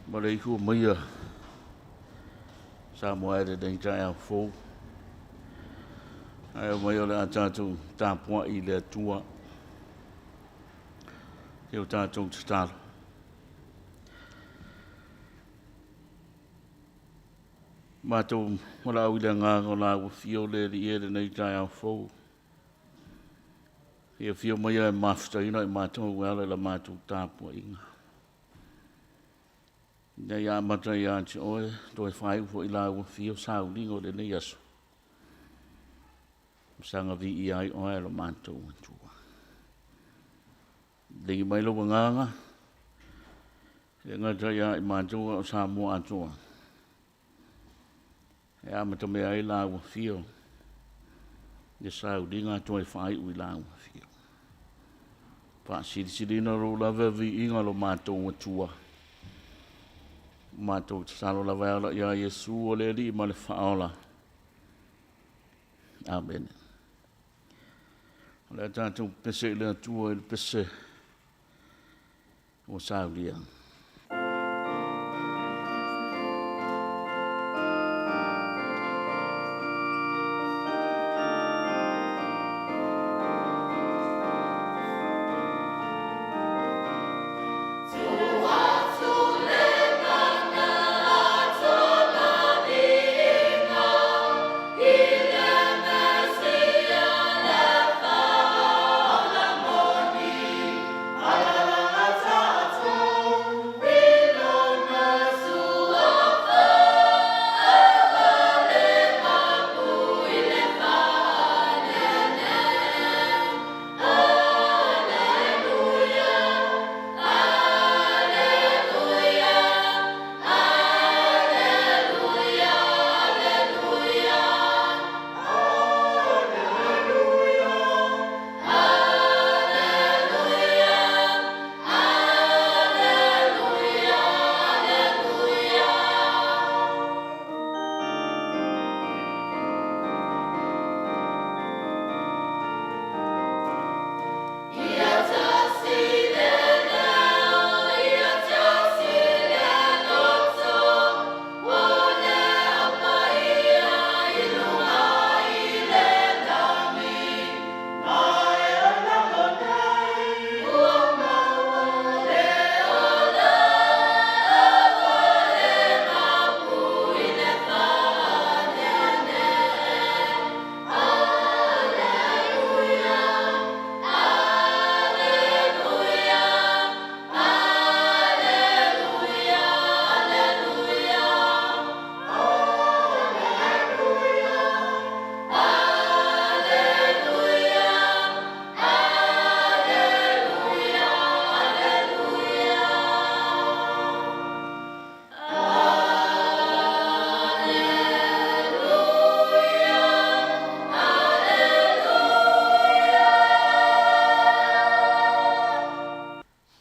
Maleifua maia Samoa e lenei taeao fou. Ae omai o le a tatou tapuai i le Atua. Se i o tatou tatalo. Matou valaau i le agaga o la ua afio le Alii e lenei taeao fou. E afio mai e mafutaina i matou e ala i la matou tapuaiga. Ina ia amata ia te oe, toe faaiu foi la ua afio sauliga o lenei aso. Saga viia ai oe lo matou Atua. Lagi mai lau agaga, e gata ia i matou o Samoa atoa. E amata mea ai la ua afio, ia sauliga toe faaiu i la ua afio. Faasilisiliina lou lava viiga lo matou Atua. Matou tatalo lava e ala ia Iesu o le Alii ma le Faaola. Amene. O le a tatou pese i le Atua i le pese ua saulia.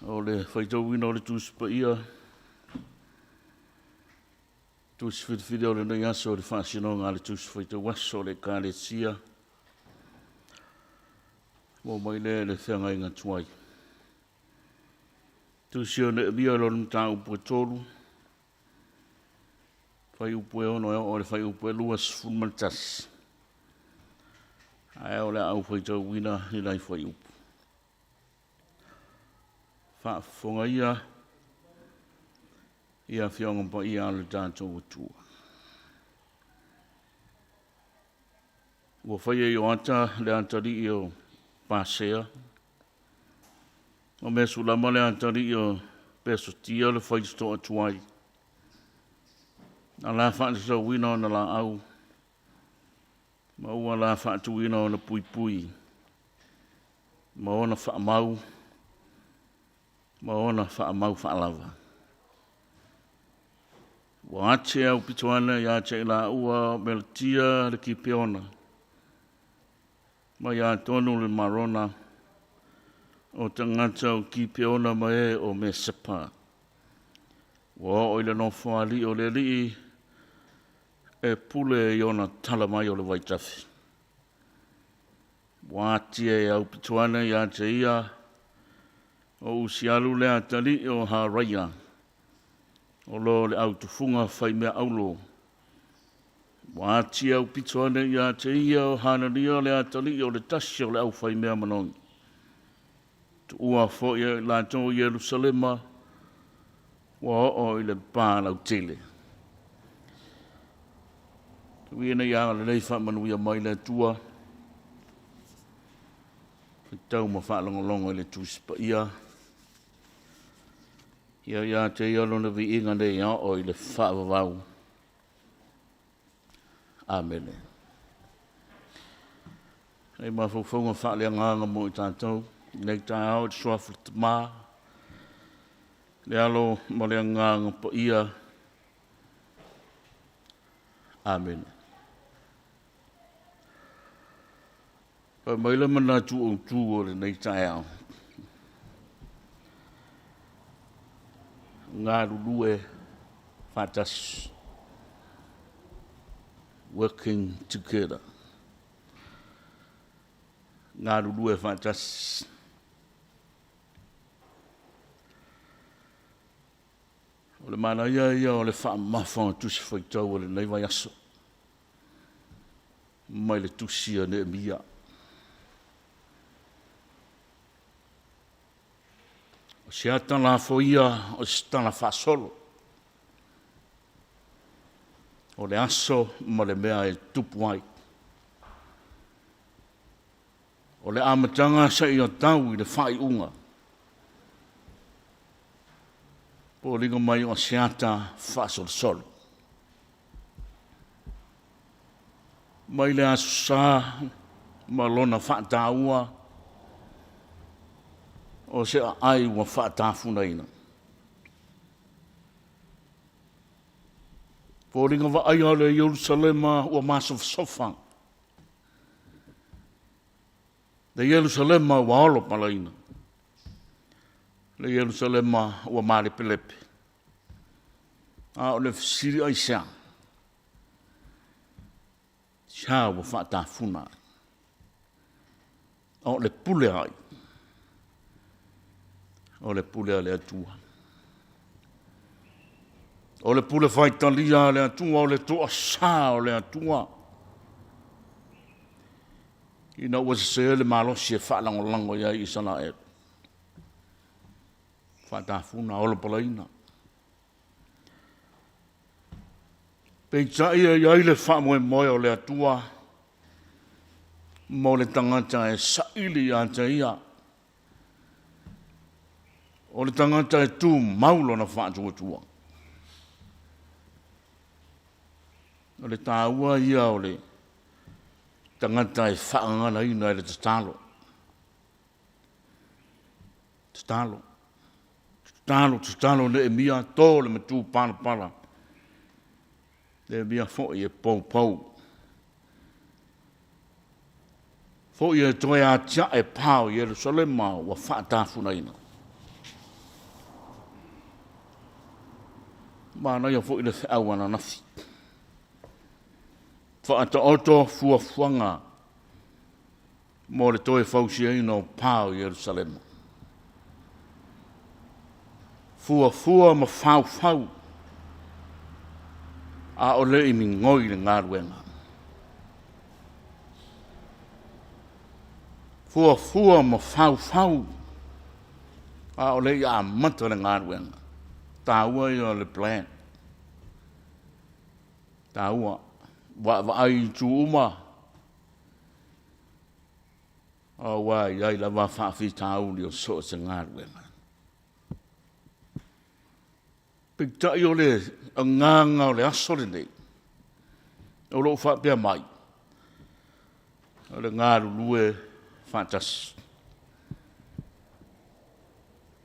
O le faitauina o le Tusi Paia, Tusi filifili o lenei aso i le faasinoga a le Tusi Faitau Aso o le Ekalesia, ua mai lea i le feagaiga tuai. Tusi o Neemia lona mataupu e 3, fuaiupu e 6 e oo i le fuaiupu e 21. Ae o le a ou faitauina ni nai fuaiupu. Faafofoga ia i afioga paia a le tatou Atua. Ua faia e Ioata le atalii o Pasea, o Mesulama le atalii o Pesotia le faitotoa tuai, na la faatatauina ona laau, ma ua la faatuina ona puipui, ma ona faamau, ma ona faamau faalava. Ua ate aupito ane ia te i laua o Melatia le Kipeona, ma ia tonu le Marona, o tagata o Kipeona ma e o Mesepa. Ua oo i le nofoalii o le Alii e pule i ona tala mai o le vaitafe. Ua atia e aupito ane ia te ia o Usialu le atalii o Haraia, o lo le autufuga faimea aulo. Ua ati aupito ane ia te ia o Hanania le atalii o le tasi o le aufaimea manogi. Tuua foi e i latou i Ierusalema, ua oo i le pa lautele. Tau ia ina ia agalelei faamanuia mai le Atua, faitau ma faalogologo i le Tusi Paia. Ia ia te ia lona viiga nei oo i le faavavau. Amene. Hei mafaufauga faaleagaga mo i tatou, i lenei taeao i le suafa o le Tama, le Alo ma le Agaga Paia. Amene. Fai mai le manatu autu o lenei taeao, galulue faatasi. Working together. Galulue faatasi. O le manaia ia o le faamamafa o tusi faitau o lenei vaiaso mai le tusi a Neemia. O se ata lafoia o se tala faasolo. O le aso ma le mea e tupu ai. O le amataga seia tau i le faaiuga. Foliga mai o se ata faasolosolo. Mai le Aso Sa ma lona faataua o se aai ua faatafunaina. Foliga vaaia o le Ierusalema ua masofasofa. Le Ierusalema ua olo palaina. Le Ierusalema ua malepelepe. A o le fesili aisea? Sa ua faatafuna ai. O le pule ai. O le pule a le Atua. O le pule faitalia a le Atua, o le toasā o le Atua. Ina ua sese le malosi e faalagolago i ai Isaraelu. Faatafuna, olopalaina. Peitai e i ai le faamoemoe o le Atua mo le tagata e saili ia te ia. O le tagata e tumau lona faatuatua. O le taua ia o le tagata e faagaganaina e le tatalo. Tatalo. Tatalo, tatalo Neemia, to le matupalapala. Neemia foi e poupou. Foi e toe atiae pa o Ierusalema ua faatafunaina. Manaia foi le feau ananafi. Faataoto fuafuaga mo le toe fausiaina o pa o Ierusalema. Fuafua ma faufau, a o le i migoi le galuega. Fuafua ma faufau, a o le i amata le galuega. Taua ia o le plan. Taua. Vaavaai i itu uma, aua e i ai lava faafitauli o so o se galuega. Peitai o le agaga o le aso lenei, o lo o faapea mai, o le galulue faatasi.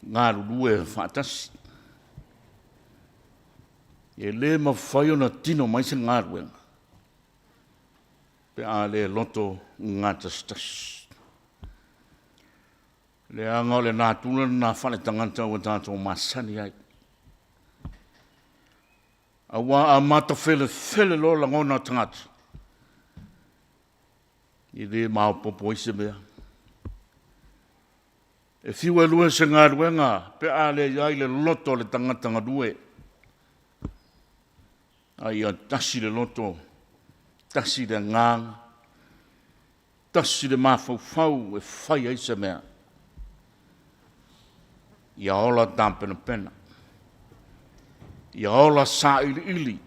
Galulue faatasi. E le mafai ona tino mai se galuega pe a le loto gatasitasi. Leaga o le natura lena faale-tagata ua tatou masani ai. Aua a matafelefele loa lagona o tagata, e le maopoopo ai se mea. E fiu e lue se galuega pe a le i ai le loto o le tagata galue. A ia tasi le loto, tasi le agaga, tasi le mafaufau e fai ai se mea. Ia ola tapenapena. Ia ola sailiili.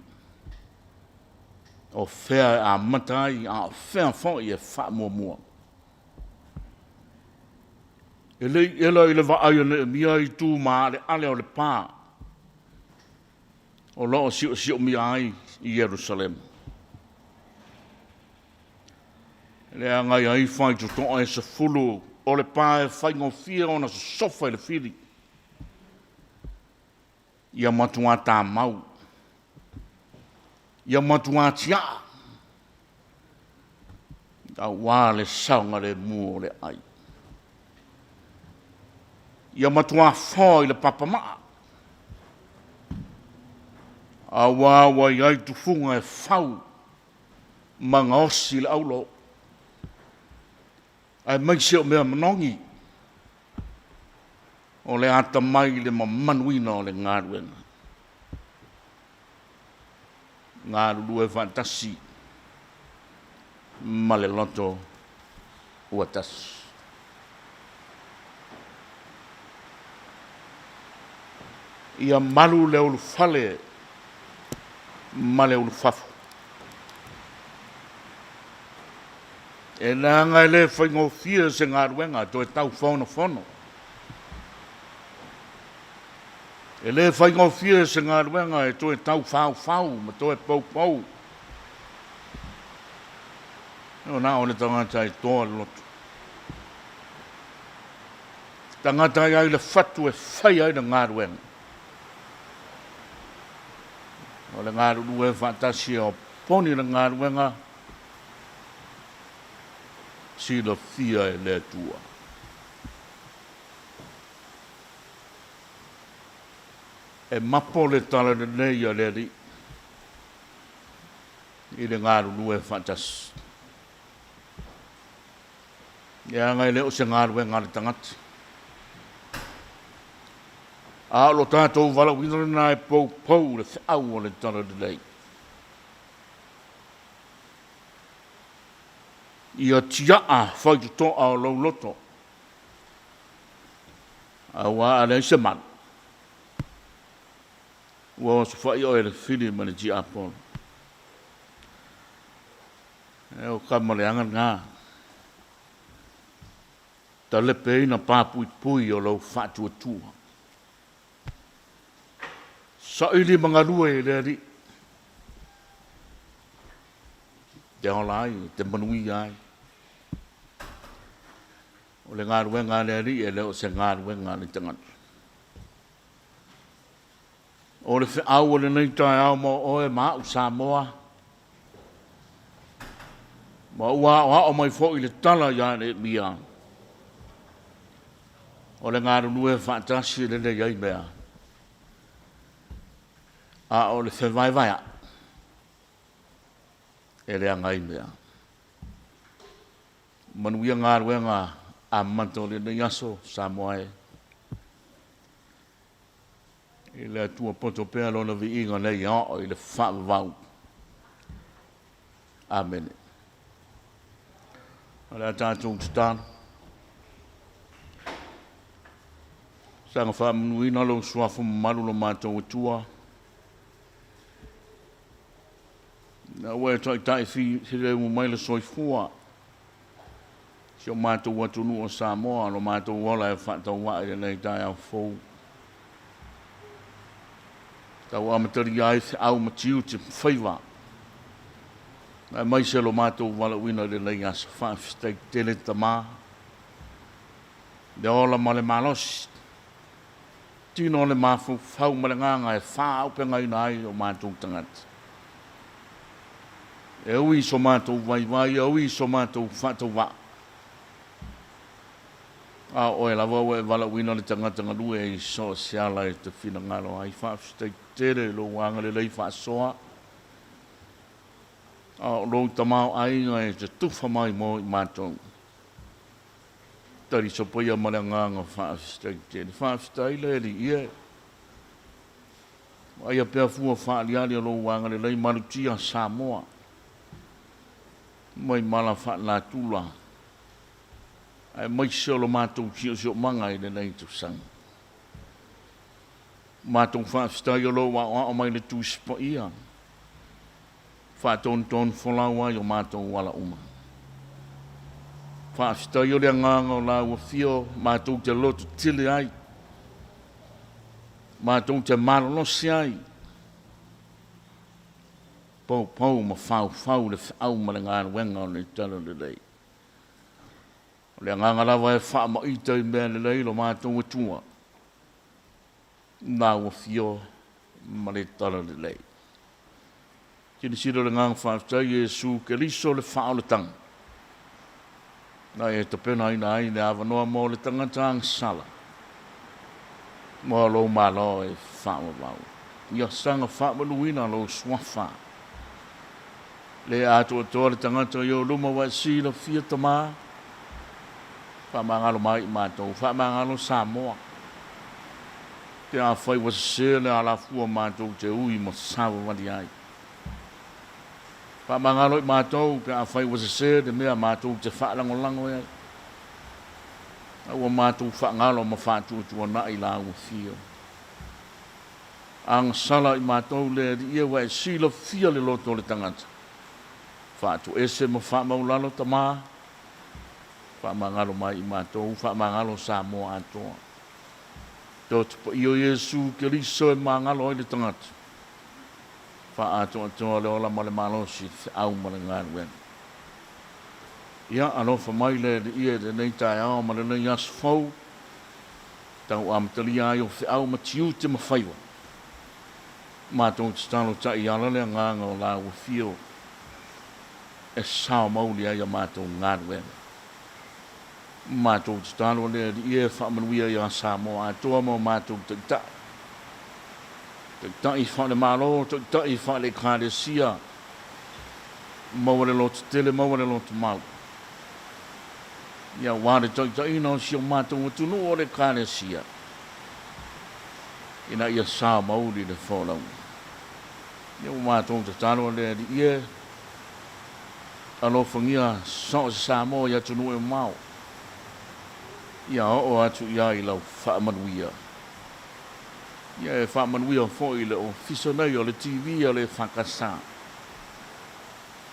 O fea e amata ai, a o fea foi e faamuamua. E le i ela i le vaai a Neemia i tu maaleale o le pa o lo o siosiomia ai i Ierusalema. Leaga e i ai faitotoa e 10 o le pa e faigofie ona sosofa i le fili. Ia matuā tamau, ia matuā tiaa, auā le saogalemu o le ai. Ia matuā foa i le papamaa, auā ua i ai tufuga e fau ma gaosi le aulo, aemaise o mea manogi o le atamai i le mamaluina o le galuega. Galulue faatasi ma le loto ua tasi. Ia malu le ulufale ma le ulufafo. E leaga e le faigofie se galuega toe tau fonofono. E le faigofie se galuega e toe tau faufau ma toe poupou. O na o le tagata e toa le loto. Tagata e ai le fatu e fai ai le galuega. O le galulue faatasi o poni le galuega silafia e le Atua. E mapo le tala lelei a le Alii i le galulue faatasi. Leaga e le o se galuega a le tagata. A o lo tatou valaauina lena e poupou le feau o le tala lelei. Ia tiaa faitotoa o lou loto, auā a leai se malu, ua osofai oe e le fili ma le tiapolo. E o kama leaga lena. Talepeina papuipui o lou faatuatua. Saili ma galue i le Alii. Te ola ai, te manuia ai. O le galuega a le Alii e le o se galuega a le tagata. O le feau o lenei taeao mo oe ma au Samoa, ma ua aoao mai foi le tala ia Neemia, o le galulue faatasi e lelei ai mea, a o le fevaevaeaʻi e leaga ai mea. Manuia galuega amata o lenei aso Samoa e. I le Atua poto pea Lona viiga nei ao i le faavavau. Amene. O le a tatou tatalo. Saga faamanuina lou suafa mamalu lo matou Atua. Na ua e taitai filemu mai le soifua. Si o matou atunuu o Samoa, lo matou ola e faataua'i i lenei taeao fou. Tau amatalia ai feau ma tiute ma faiva, aemaise lo matou valaauina i lenei aso. Faafetai tele Tama, le ola ma le malosi. Tino le mafaufau ma le agaga e faaaupegaina ai o matou tagata. E ui i so matou vaivai, e ui i so matou faatauvaa, a o oe lava ua e valaauina le tagata galue i so o se ala e te finagalo ai. Faafetai tele i lou agalelei faasoa, a o lou tamaoaiga e te tufa mai mo i matou. Talisopaia ma le agaga faafetai tele. Faafetai le Alii e. Vaaia pea fua faaliali o lou agalelei malutia Samoa mai mala faalenatura aemaise o lo matou siosiomaga i lenei tausaga. Matou faafetai o lou aoao mai le Tusi Paia faatonutonu folau ai o matou ala uma. Faafetai o le agaga o lau afio matou te loto tele ai, matou te malolosi ai, poupou ma faufau le feau ma le galuega o le Talalelei. O le agaga lava e faamaita i mea lelei lo matou Atua, lau afio ma le Talalelei. Silasila le agaga faafetai Iesu Keriso le faaolataga, na e tapenaina ai le avanoa mo le tagata agasala, mo lou Malo e faavavau. Ia saga faamanuina lou suafa. Le atoatoa le tagata i ou luma ua e silafia Tama, faamagalo mai i matou, faamagalo Samoa. Pe afai ua sese le alafua matou te ui ma savavali ai. Faamagalo i matou pe afai ua sese le mea matou te faalagolago ai. A ua matou faagalo ma faatuatuanai la ua fio. Agasala i matou le Alii e ua e silafia le loto o le tagata. Faatoese ma faamaulalo Tama, faamagalo mai i matou, faamagalo Samoa atoa. Toto paia o Iesu Keriso e magalo ai le tagata. Faaatoatoa le ola ma le malosi, le feau ma le galuega. Ia, alofa mai le Alii e lenei taeao ma lenei aso fou, tau amatalia ai o feau ma tiute ma faiva. Matou tatalo taiala le agaga o la ua fio e sao mauli ai a matou galuega. Matou tatalo le Alii e faamanuia iā Samoa atoa ma o matou taitai, taitai faale-Malo, taitai faale-Ekalesia, maua le lototele, maua le lotomau, ia aua le taitaiina o si o matou atunuu o le Ekalesia, ina ia sao mauli le folauga. Ia ua matou tatalo le Alii e, Alofagia so o se Samoa i atunuu e mamao, ia oo atu i ai lau faamanuia. Ia e faamanuia foi le ofisa nei o le TV a le EFKS.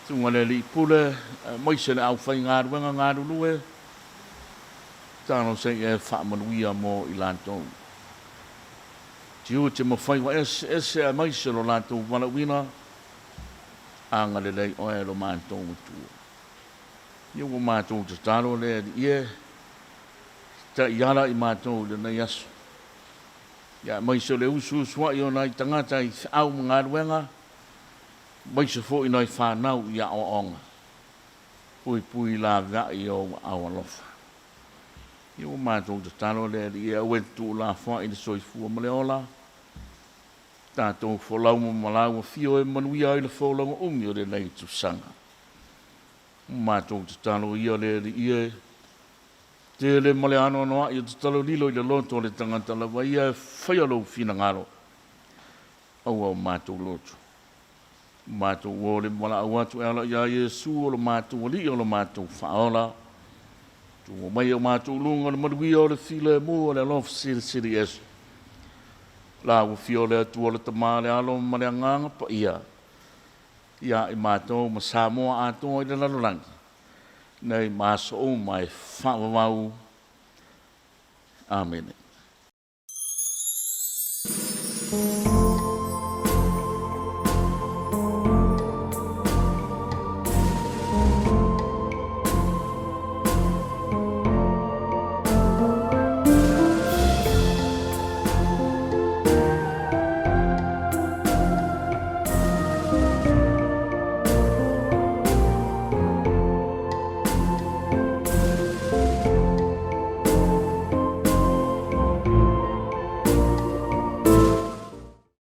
Susuga i le Alii Pule, aemaise le aufaigaluega galulue, talosia ia e faamanuia mo i latou. Tiute ma faiva eseese aemaise lo latou valaauina, Agalelei oe lo matou Atua. Ia ua matou tatalo le Alii e, taiala i matou i lenei aso. Ia aemaise o le usuusuai o nai tagata i feau ma galuega, aemaise foi nai fanau i aoaoga. Puipui laveai i ou aao alofa. Ia ua matou tatalo le Alii e, aua e tuulafoai le soifua ma le ola, Tatou folau ma malau afio e manuia ai le folauga umi o lenei tausaga. Matou tatalo ia le Alii e, tele ma le anoanoai o tatalo lilo i le loto o le tagata lava ia e faia lou finagalo, aua o matou loto. Matou o le valaau atu e ala iā Iesu o lo matou Alii o lo matou Faaola. Tuu mai e o matou luga le manuia o le filemu o le alofa silisili ese. La ua fia o le Atua le Tama le Alo ma le Agaga Paia ia i matou ma Samoa atoa i le lalolagi nei ma aso uma e faavavau. Amene.